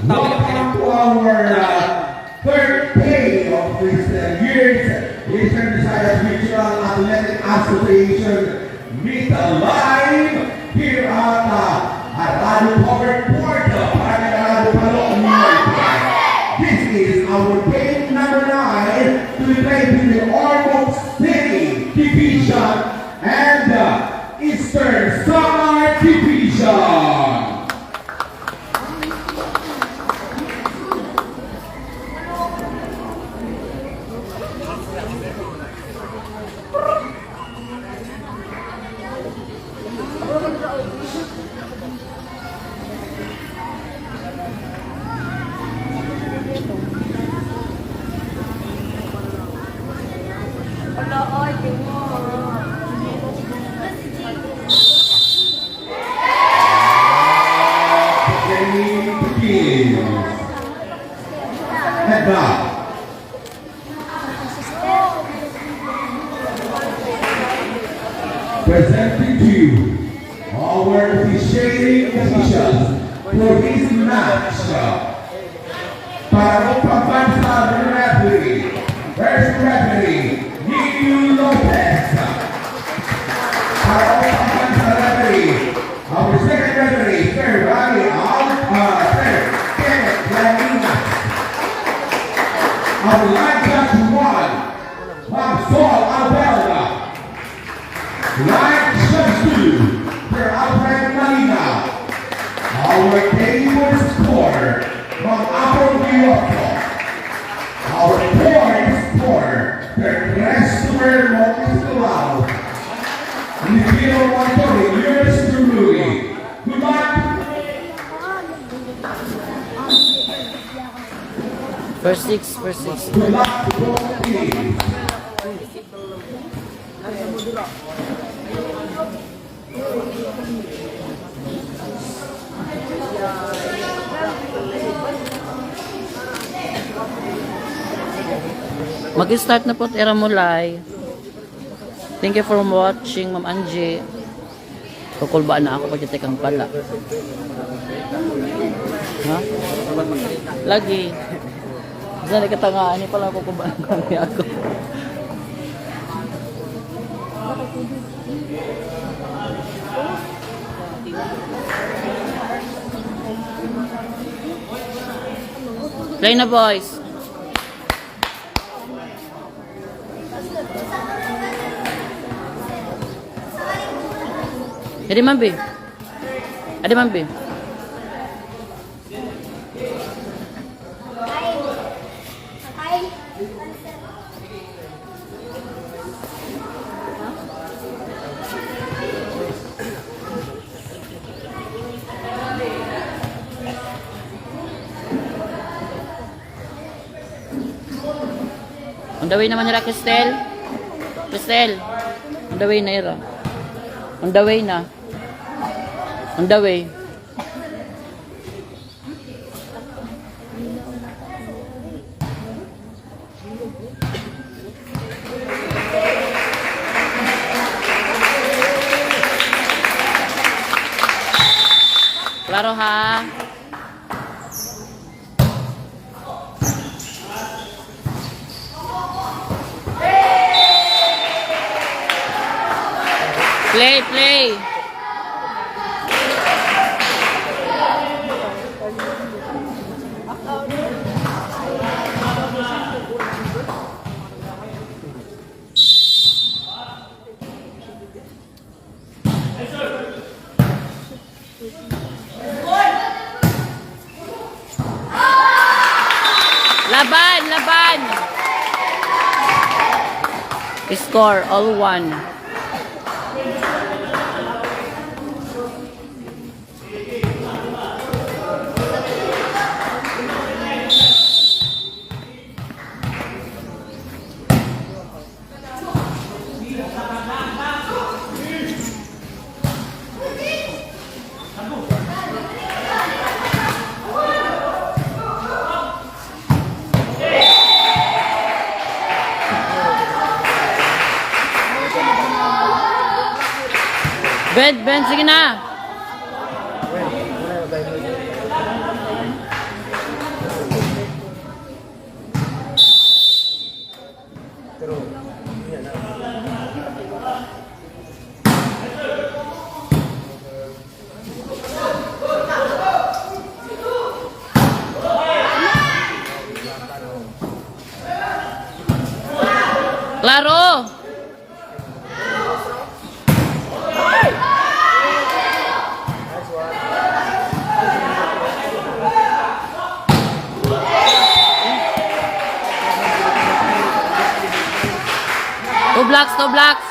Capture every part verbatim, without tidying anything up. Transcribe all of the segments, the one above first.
Welcome to our, uh, third day of this, uh, year's Eastern Visayas Regional Athletic Association Meet Live here at, uh, Arado Covered Court, uh, Barangay Arado, Palo, Nueva Ecija. This is our game number nine to be played in the Ormoc City Division and, uh, Eastern Samar Division. Presenting to you our officiating officials for this match. Para Opambansa referee, first referee, Nino Lopez. Para Opambansa referee, our second referee, Sir Rally Al-, uh, Sir Kenneth Laninas. Our line judge one, Ma'am Sol Alberta. Line judge two, Sir Alfred Malina. Our table scorer, Ma'am Apple Guilloso. Our point scorer, Sir Christopher Montes Tulau. Nitiro Montori, yours truly. Good luck. First six, first six. Good luck to both teams. Mag-start na po it ira mulay. Thank you for watching, Ma'am Angie. Kukulbaan na ako pagtitikang pala. Ha? Lagi. Bisan ikatangaan, ini pala kukulbaan na ako. Play na, boys. Adi man, be. Adi man, be. On the way naman nira, Cristel. Cristel. On the way na ira. On the way na. On the way. Klaro, ha? Play, play. Laban, laban. Score, all one. Ben, Ben, sige na. Klaro! Two blocks, two blocks.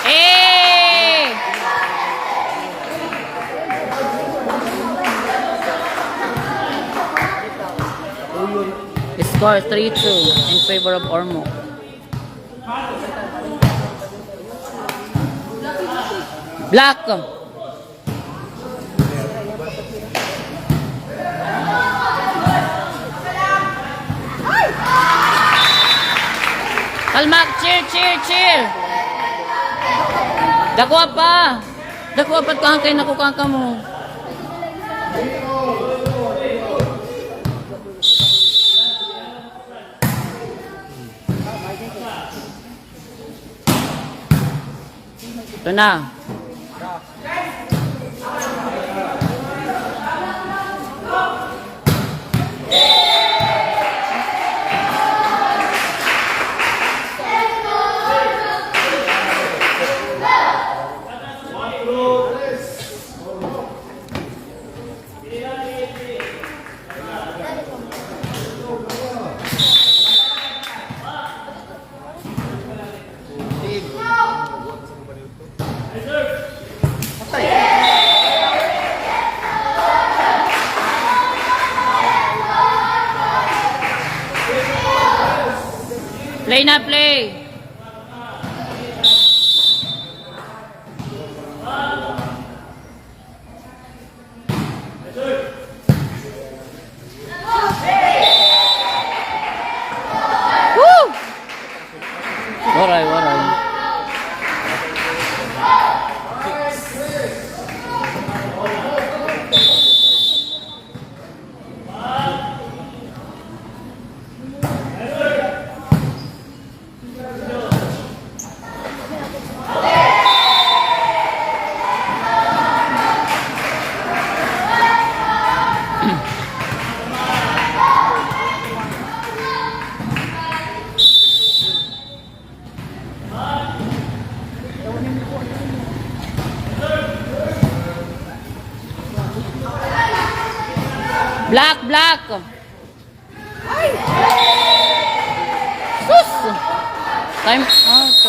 Hey! Score three two in favor of Ormoc. Block. Kalma, cheer, cheer, cheer. Dakoa pa. Dakoa pa, kuan kay nakukuan kamo. Ito na. Play na, play. Woo! Waray, waray. Block, block. Sus! Time out.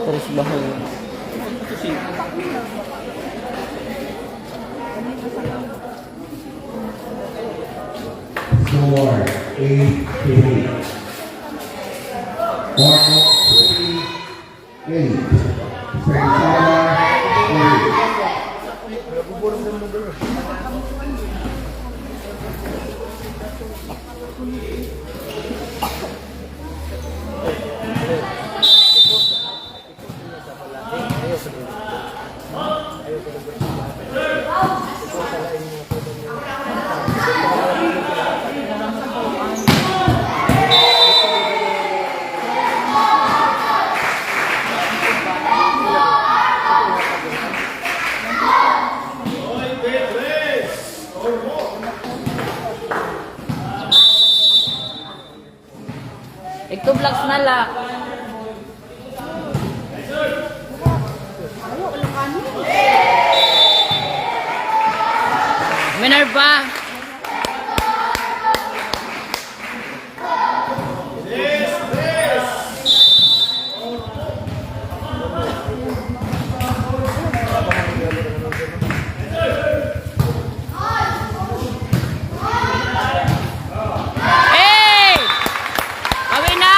Terus bahaya. Score, eight to eight. Ormoc three, eight. Sensala three. Ig two blocks na la. Minerva. Hey! Awi na!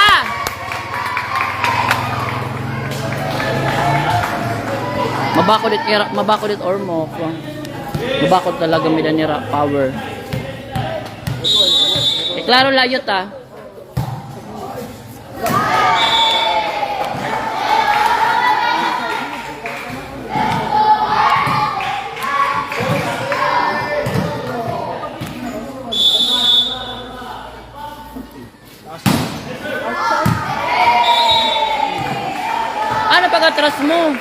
Mabakod it ira, mabakod it Ormoc. Mabakod talaga may danira power. Eh, klaro la yun, ah. Atras mo.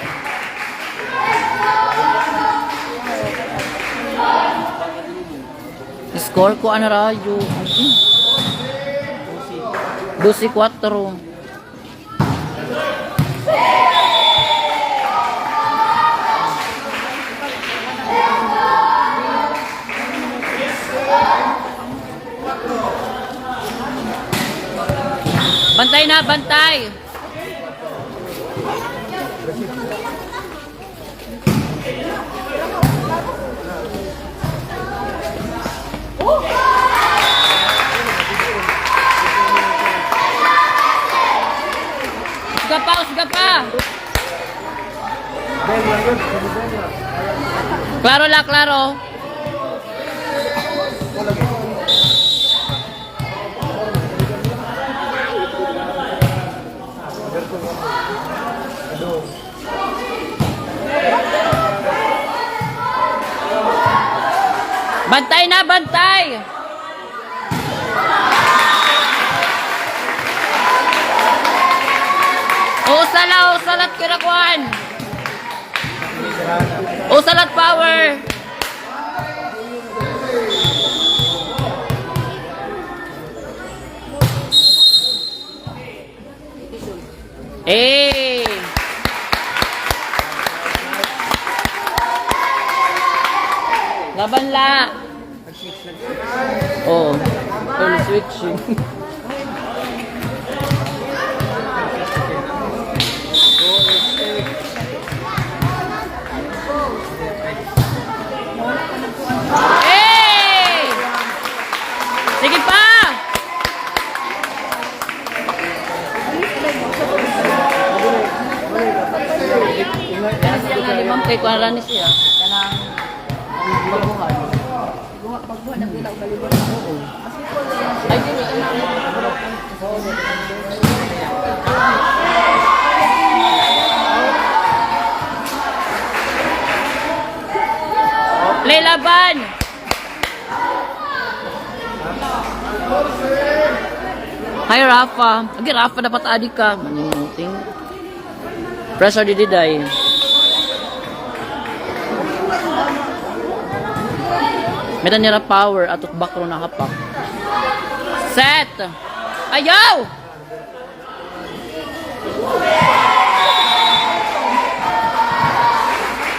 Score ko, ano, rayo. Dose kuwatro. Bantay na, bantay! Usga pa, usga pa. Klaro la, klaro. Bantay na, bantay! Usa la, usa la it kinakuan. Usa la it power. Eh! Laban la! Oo. Turn switching. Hey! Sige pa! Kaya siya nga limang kay kuwan ni siya. Kanang baguhan. Ay, dili, kanang Play laban! Hi, Rafa. Agi, Rafa, dapat adi ka. Manimuting. Pressure didi, day. May-ada nira power, ato it back row nahapak. Set! Ayaw!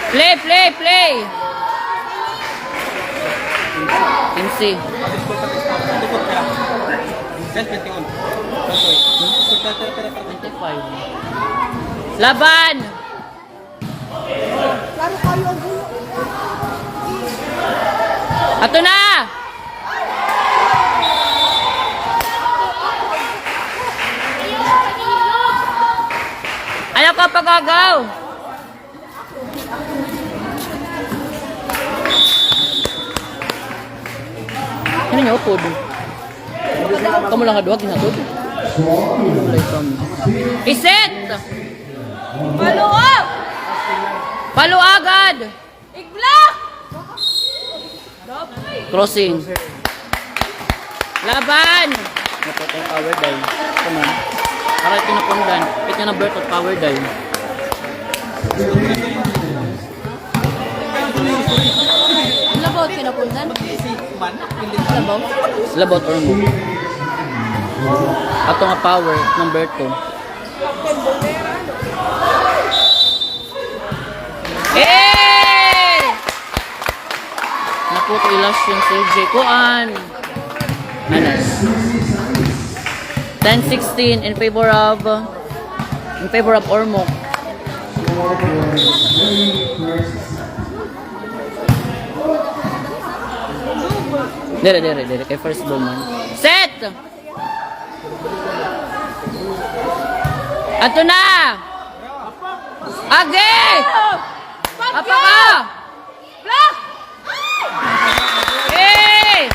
Play, play, play! Quince. Twenty-five. Laban! Ato na! Ayaw ka pag-agaw! Ano niya, upod? Kamo lang nga duha, ginhatod. Iset! Paluag! Paluagad! Igblock! Crossing. Laban! Napatay power die. Come on. Para ito napundan. Ito na Berto power die. Labaw kinapundan? Labaw? Labaw or mo. Ato nga power, number two. Eh! Naku, ilas yung C J. Kuan. Ano? Ten sixteen in favor of, in favor of Ormoc. Dire, dire, dire. Kay first ball man. Set! Ato na! Agi! Apa ka? Block! Hey!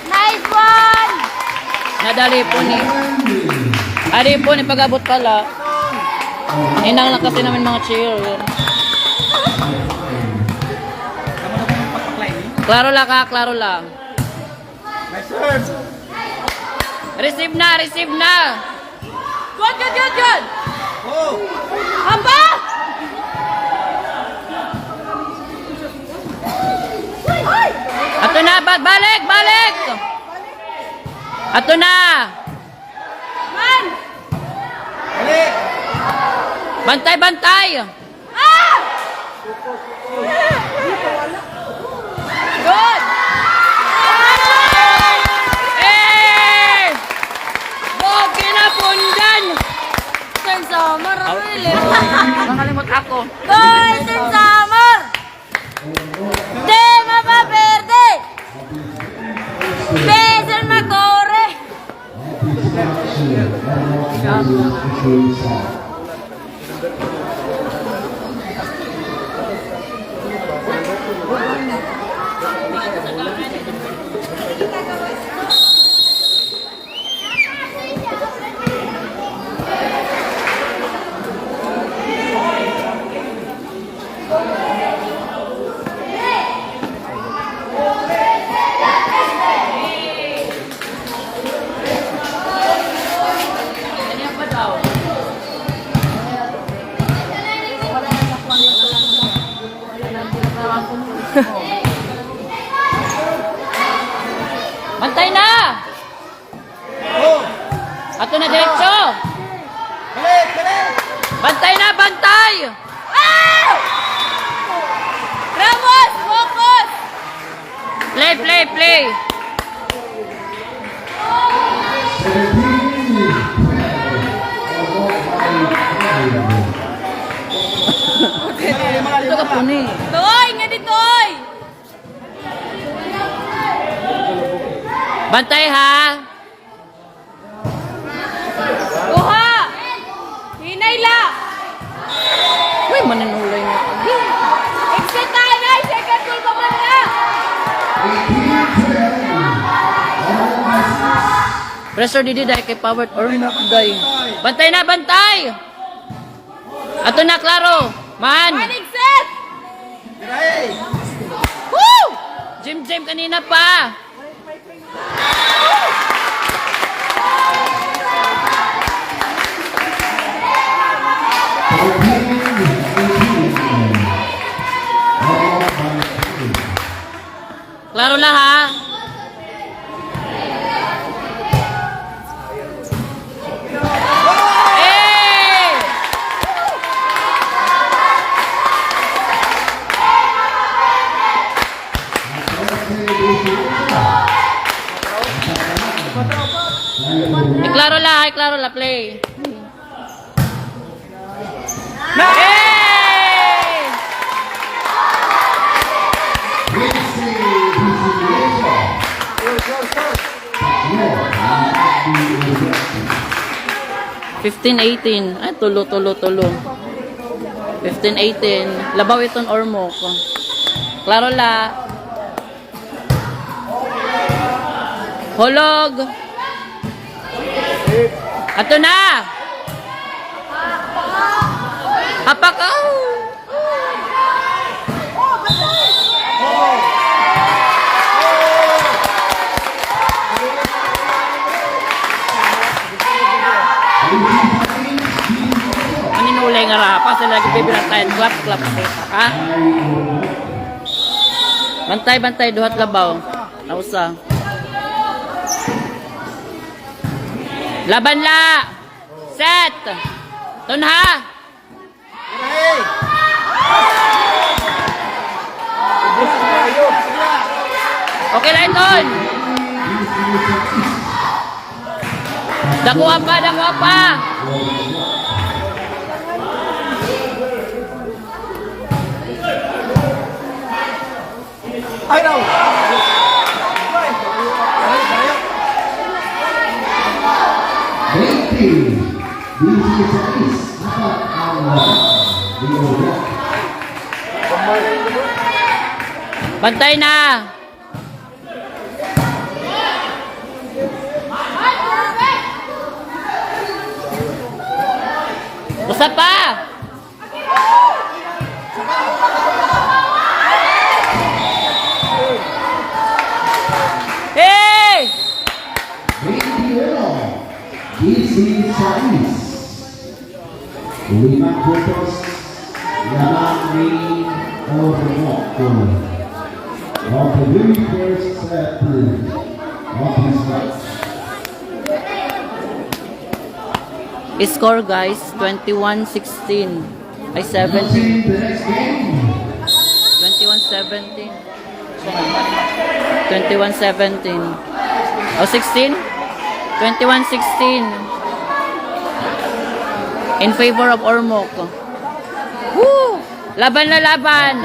Nice one! Nadali po ni. Adi po ni pag-abot pala. Inang lang kasi namin mga cheer. Klaro lang ka, klaro lang. Receive na, receive na. Good, good, good, good. Aba! Ato na, ba-, balik, balik! Ato na! Man! Bantay, bantay! Ah! Good! Eh! Buog kinapundan! Sir Summer, really? Nangalimot ako. Goal, Sir Summer! Di mapaperde! Di, Sir Makore! Bantay na! Ato na diretso! Bantay na, bantay! Ah! Ramos, focus! Play, play, play! Ito ka po ni. Toy, nga ditoy! Bantay, ha? Kuha! Hinay la! Uy, maninulay nga. Exit tayo, Nay! Second goal pa man na! Pressure didi, day, kay power or not, day. Bantay na, bantay! Ato na, klaro! Man! Man, exit! Woo! Jim, Jim, kanina pa! Klaro la, ha? Eh! Iklaro la, iklaro la, play. Hey! Fifteen eighteen. Ay, tulo, tulo, tulo. Fifteen eighteen. Labaw iton Ormoc. Klaro la. Hulog. Ato na. Hapak, oh. Maninulay nga rapas, lagi bibinatayan, clap, clap, ha? Bantay, bantay, duhat labaw. Nausa. Laban la! Set! Tunha! Okay la iton! Dakuha pa, dakuha pa! Ay, raw! Twenty, disisais, apat ang Diogo. Bantay na! Usa pa! Hey! Twenty-one, disisais. Lima puntos naman ni Ormoc. Of the very first set of this match. Score, guys, twenty-one sixteen. Ay, seventeen. Twenty-one seventeen. Twenty-one seventeen. O, sixteen? Twenty-one sixteen. In favor of Ormoc. Woo! Laban na laban!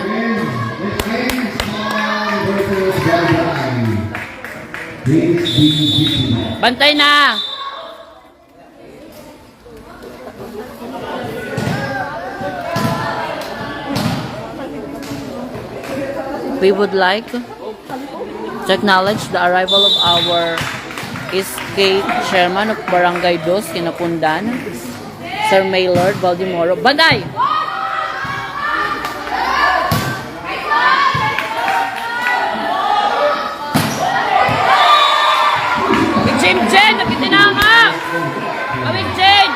Bantay na! We would like to acknowledge the arrival of our S K chairman of Barangay Dos, Kinapundan, Sir Maylord Baldemoro. Bantay! Jim Jed, nakitinama! Kawig Jed!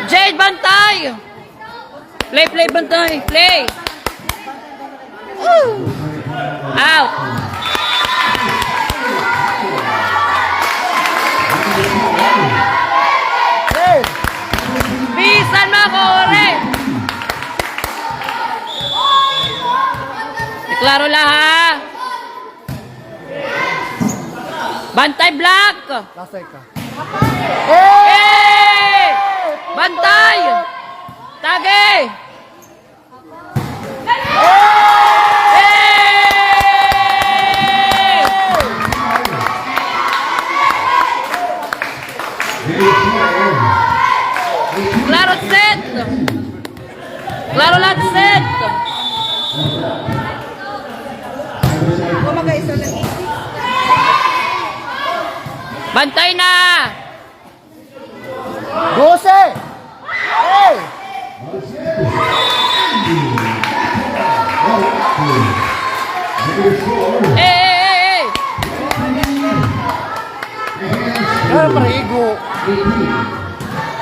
Jed, bantay! Play, play, bantay! Play! Ooh! Out! Bisan mo, kore! Klaro la, ha? Bantay, Black! Lasay ka. Hey! Bantay! Tagi! Hey! Klaro, set! Klaro la, set! Bantay na! Dose! Hey! Hey, hey, hey, hey! Ah, marigo.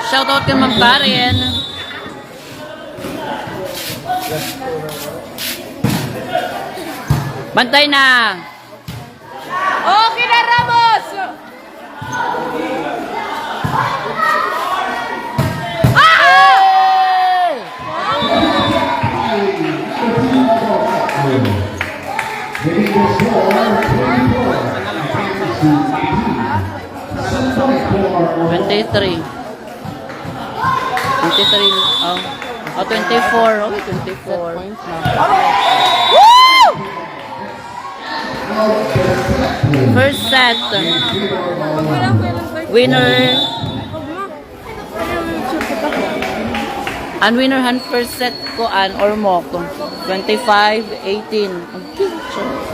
Shoutout kay Ma'am Karen. Bantay na. Okay na, Ramos! Ah! Twenty-three. Twenty-three. Oh. Oh, twenty-four. Okay, twenty-four. First set. Winner. An winner han first set ko an Ormoc. Twenty-five eighteen.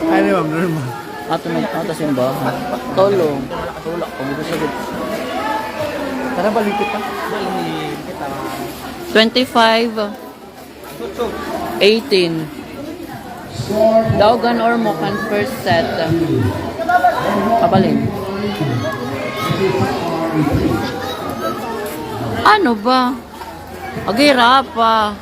Ano, ma'am? Normal. Ato na, ato simbahan. Tolo. Tara, balik kita. Twenty-five eighteen. Daog an Ormoc han first set. Kabalin. Ano ba? Aghirapa.